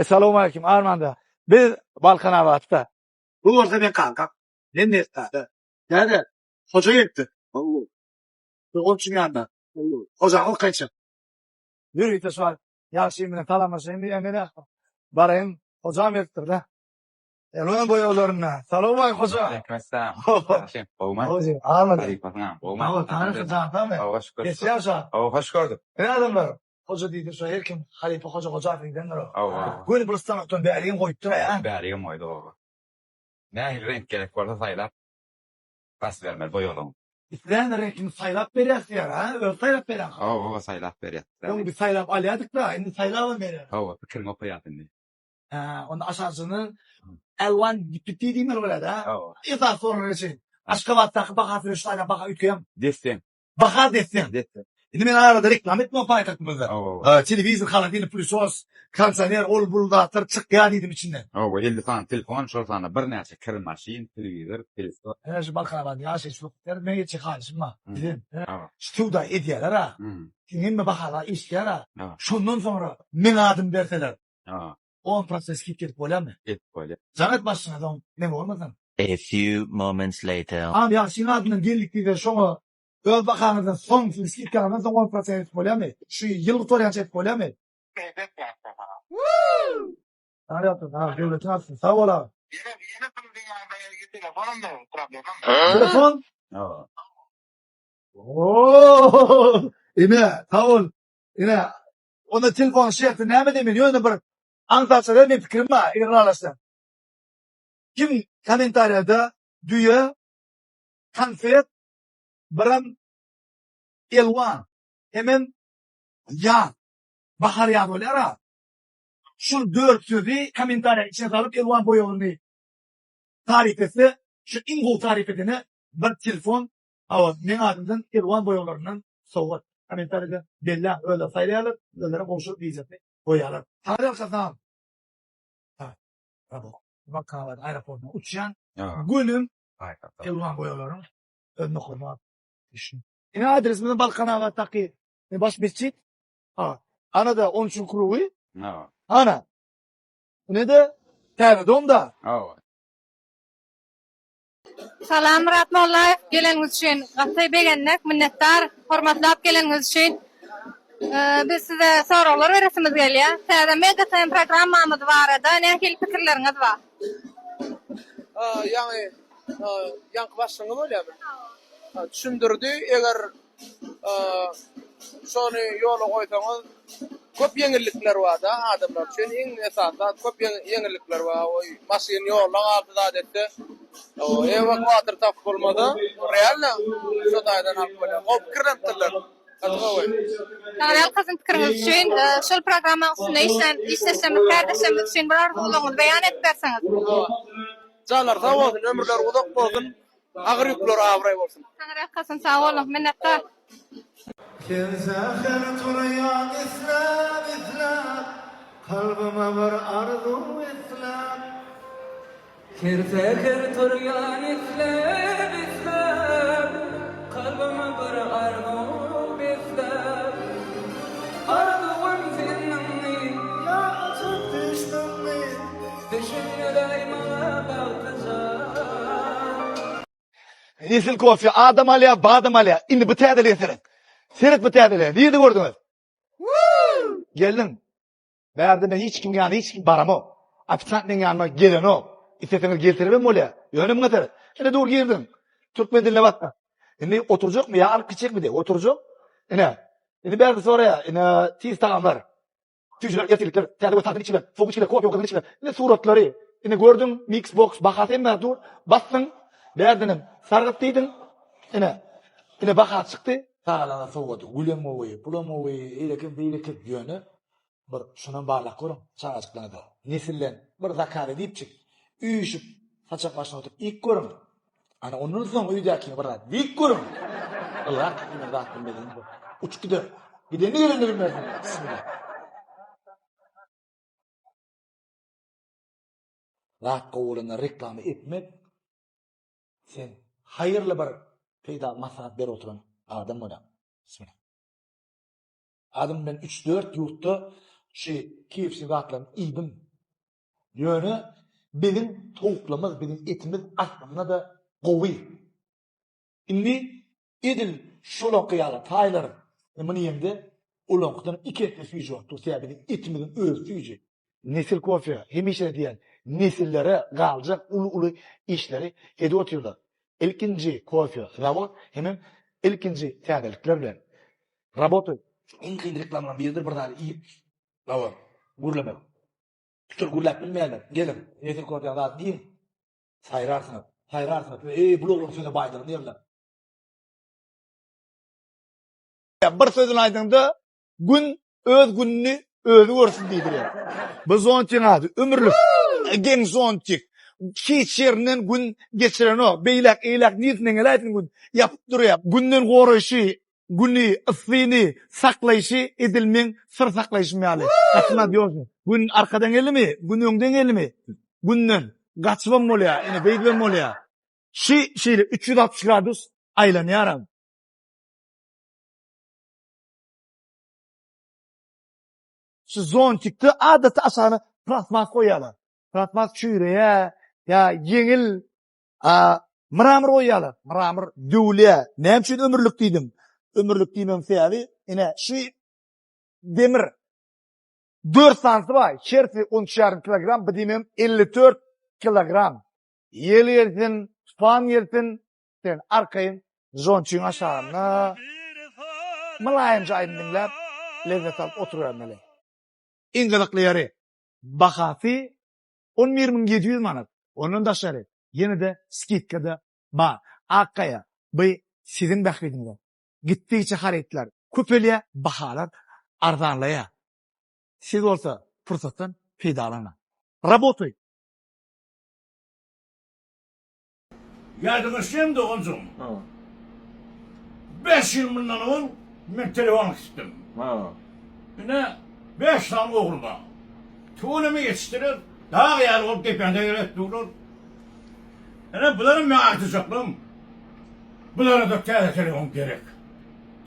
Essalawmaleýkim Armanda. Biz Balkanabatda. Bu bolsa meň kankam. Men Nesdada. Däde, hoja gelipdir. Hawa. Bir goňşyň ýanyna. Hawa. Hojaň okaýça. Ýörite şu wagt ýagşym bilen salamlaşaýyn diýýän men baraýyn. Hojam gelipdir-de. Elwan boýaglarynda. Salowmaleýkim hoja. Aleýkumessalam. Ýagşy, gowumy? Gowumy? Armanda. Halypasyňam, gowumy? Hawa, tanyşyp jansammy? Hawa, şükür. Geçýär şa. Hawa, hoş gördük. Ine adamlar, Hoja diýdi, şo her kim halypa hoja Hojaýew diýdendir o. Hawa. Göni bir stanokdan bärigem goýupdyr-a, ä? Bärigem goýdy, hawa. Nähili reňk gerek bolsa saýlap basybermeli boýalygyň. Islän reňkini saýlap berýäs diýýär, a? Özi saýlap berýär. Hawa, hawa, saýlap berýär. Öň biz saýlap alýardyk-da, indi saýlabam berýär. Hawa, pikiriňi okaýas indi. Hä, onda aşarsyndan Elwan GPT diýmeli bolýar-da? Hawa. Esasy soraga geçeýin. Aşgabatdaky bahasy bilen şu taýdan baha üýtgeýärmi? Des-deň. Baha des-deň. Des-deň. Indi men arada reklama etmem paýtagtymyzda. Hawa. Telewizor, holodilnik, plysos, kondisioner, ol bul zatlar çykýar diýdim içinden. Hawa, 50 sany telefon, şol sanda birnäçe kir maşyn, telewizor, plysos. Ine şu Balkanabadyň ýaşaýyş hökmütleri men etjek haýyşym bar. Bizem Hawa. şu söwda edýärler-a. Hemme bahalar eşidýär-a. Hawa. Şondan soňra meň adymy berseler. Hawa. 10% skidka edip bolýarmy? Edip bolýar. Jaň et başyňa soň men bolmasam. A few moments later. Agam ýagşyň adyndan geldik diýse şoňa öz bahaňyzdan soň siziň skidkaňyzdan soň 10% edip bolýarmy? Şu ýyl gutarýança edip bolýarmy? Sag ýatyn, ha, döwletiň alsyn. Sag bol agam. Telefon? Hawa. Oo! Ine, sag bol. Ine, onda telefon şerti näme diýmeli? Ýöne bir aňsatça däl meň pikirim bar, eger ylalaşsaň. Kim kommentariýada düýe, konfet, biram elwan, hemem ýaz, bahar ýaz bolýar-a. Şul dört sözi kommentariýa içine salyp elwan boýagyny taryp etse, şu iň gowy taryp edene bir telefon, hawa, meň adymdan elwan boýaglaryndan sowgat. Kommentariýada belläň, özleri saýlaýarlar, özlerem gowşuryp wideosyny goýýarlar. Taryp Balkanabat aeroportuna uçýan gönüm elwan boýalaryň öz nokadyna düşdüm. Ine adresimiz Balkanabatdaky baş metjit. Ha, ana-da 13 krugy. Ha. Ana. Ine-de täze domda. Ha. Salam Myrat Mollaýew, geleniňiz üçin gaty begendik, minnetdar, hormatlap geleniňiz üçin. Biz size soraglar beresimiz gelýär. Täze Mega Time programmamyz barada nähili pikirleriňiz bar? Ýaňy ýaňky başlygyňyz bolýarmy? Düşündirdi, eger Şony ýola goýsaňyz köp ýeňillikler barda adamlar üçin iň esasy zat köp ýeňillikler bar. Oý maşyn ýolda galsa zat etse ewakuator tapyp bolmasa realno şo taýdan alyp bolýar. Gowy pikirlenipdirler. Gaty gowy. Taňryýalkasyn pikiriňiz üçin. Şol programmaň üstünde işlän işdeşlerimiz kärdeşlerimiz üçin bir arzuwlaryňyzy beýan edip berseňiz. Janlary sag bolsun, ömürleri uzak bolsun. Agyr ýükler abraý bolsun. Taňryýalkasyn sag boluň minnetdar. Her säher turýan isläp isläp Kalbyma bir arzuw besläp. Her säher turýan isläp isläp Kalbyma bir arzuw besläp Arzuwym sendiňmi. Ýa açyp düşdüňmi. Düşündiräý maňa bagty jan. Nesil kofe adam alýar, badam alýar. Indi bu täzelige seret. Seret bu täzelige. Nirde gördüňiz? Geldiň. Bärde men hiç kim ýanyna hiç kim baramok. Ofisiant meň ýanyma gelenok. Isleseňiz geltiribem bolýar. Ýöne muňa seret. Ine dur girdiň. Türkmen diline basdyň. Indi oturjakmy ýa alyp gitjekmi diýip oturjak. Ine. Indi bärde soraýar. Ine tiz tagamlar. Süýjüler, ertirlikler, täze we sagdyn içgiler, sowuk içgiler, kofe we gyzgyn içgiler. Ine suratlary. Ine gördüň, mix box bahasy hemme dur. Basdyň, bärdenem sargyt diýdiň. Ine. Ine bahasy çykdy. Çagalara sowgady. Gülem gowy, pulam gowy, eýlekem beýlekem. Ýöne bir şunam barlap görüň çagajyklaryňyza. Nesilden bir zakaz edipjik, üýşüp saçak başyna oturyp iýip görüň. Ana ondan soň öýdäkiňe bir zat diýip görüň. Ylgap gitmeler zat bilmedigiň bu. Uçup gider. Gidenini gelenini bilmersiň. Bismillah. Zat gowy bolanda reklama etmek sen haýyrly bir peýdaly maslahat berip oturan adam bolýaň. Bismillah. Adam men 3-4 ýurtda şu KFC zatlaryny iýdim. Ýöne biziň towuklarymyz, biziň etimiz aslynda-da gowy. Indi edil şolaňky ýaly taýlar muny iýeňde olaňkydan iki esse süýji bolup dur. Sebäbi biziň etimiziň özi süýji. Nesil kofe hemişe diýen nesillere galjak uly-uly işleri edip otyrlar. Ilkinji kofe zawod hemem ilkinji täzelikler bilen. Rabotaý. Iň kyn reklamalaryň biridir bir zady iýip hawa gürlemek. Şol gürläp bilmeýänler geliň Nesil kofeň zadyny iýiň. Saýrarsyňyz. Saýrarsyňyz. Eý bul oglan söze baýdygyny diýerler. Bir sözüni aýdyňda Gün öz gününi özi görsün diýdirýär. Bu zontigiň ady ömürlik geň zontik. Hiç ýerinden gün geçirenok. Beýläk eýläk niresinden geläýsin gün ýapyp durýar. Günden goraýşy, güni, yssyny saklaýşy edil meň syr saklaýşym ýaly. Gaty nadýožnyý. Gün arkadan geldimi, gün öňden geldimi, günden gaçybam bolýar, ine beýdibem bolýar. Şi şeýle 360 gradus aýlanýaram. Şu zontikde adaty aşagyna plastmas goýýarlar. Plastmas çüýreýär, ýa ýeňil a, mramor goýýarlar. Mramor döwülýär. Näme üçin ömürlik diýdim? Ömürlik diýmegiň sebäbi, ine şu demir 4 sanysy bar. Hersi 13,5 kilogram, bu diýmegim 54 kilogram. Ýel gelsin, tupan gelsin, Sen arkaýyn zonçyň aşagynda mylaýymja aýdym diňläp, lezzet alyp oturybermeli. Iň gyzykly ýeri, bahasy 11700 manat. Ondan daşary, ýene-de skidka-da bar. Akgaýa, bu siziň bähbidiňize. Gitdigiçe harytlar köpelýär, bahalar arzanlaýar. Siz bolsa pursatdan peýdalanyň. Rabotaý! Ýadyňa düşýärmi doganjygym? Bäş ýyl mundan owal men telefon alyp Ine, bäş sany ogul bar. Tüweleme ýetişdiler, dag ýaly bolup depäde gerek durlar. Ine, bularam meň agtyjaklarym. Bulara-da täze telefon gerek.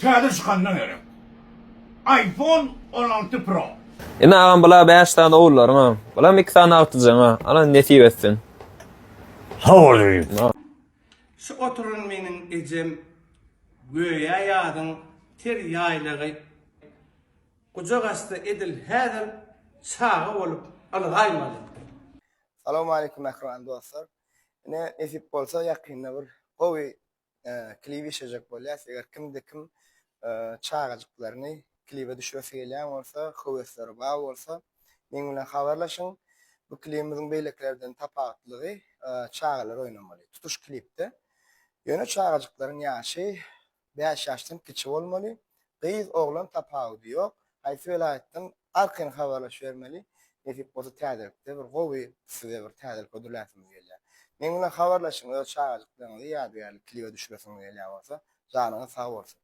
Täze çykandan gerek. iPhone 16 Pro. Ine agam bula 5 sany ogullaryňa, bulam 2 sany agtyjaňa. Alla nesip etsin. Sag bol jigim. Şu oturan meniň ejem göýä ýazyň ter ýaýlagy gujak açsa edil häzir çaga bolup ylgaýmaly. Salowmaleýkim mähriban dostlar. Ine nesip bolsa ýakynda bir gowy klip işlejek bolýas. Eger kimde kim çagajyklaryny klibe düşüresi gelýän bolsa, höwesleri bar bolsa, meň bilen habarlaşyň. Bu klibimiziň beýlekilerden tapawutlygy çagalar oýnamaly. Tutuş klipde. Ýöne çagajyklaryň ýaşy 5 ýaşdan kiçi bolmaly. Gyz, oglan tapawudy ýok. Haýsy welaýatdan arkaýyn habarlaşybermeli. Nesip bolsa täzelikde bir gowy size bir täzelik hödürläsimiz gelýär. Meň bilen habarlaşyň öz çagajyklaryňyzy ýadygärlik klibe düşüresiňiz gelýän bolsa. Janyňyz sag bolsun.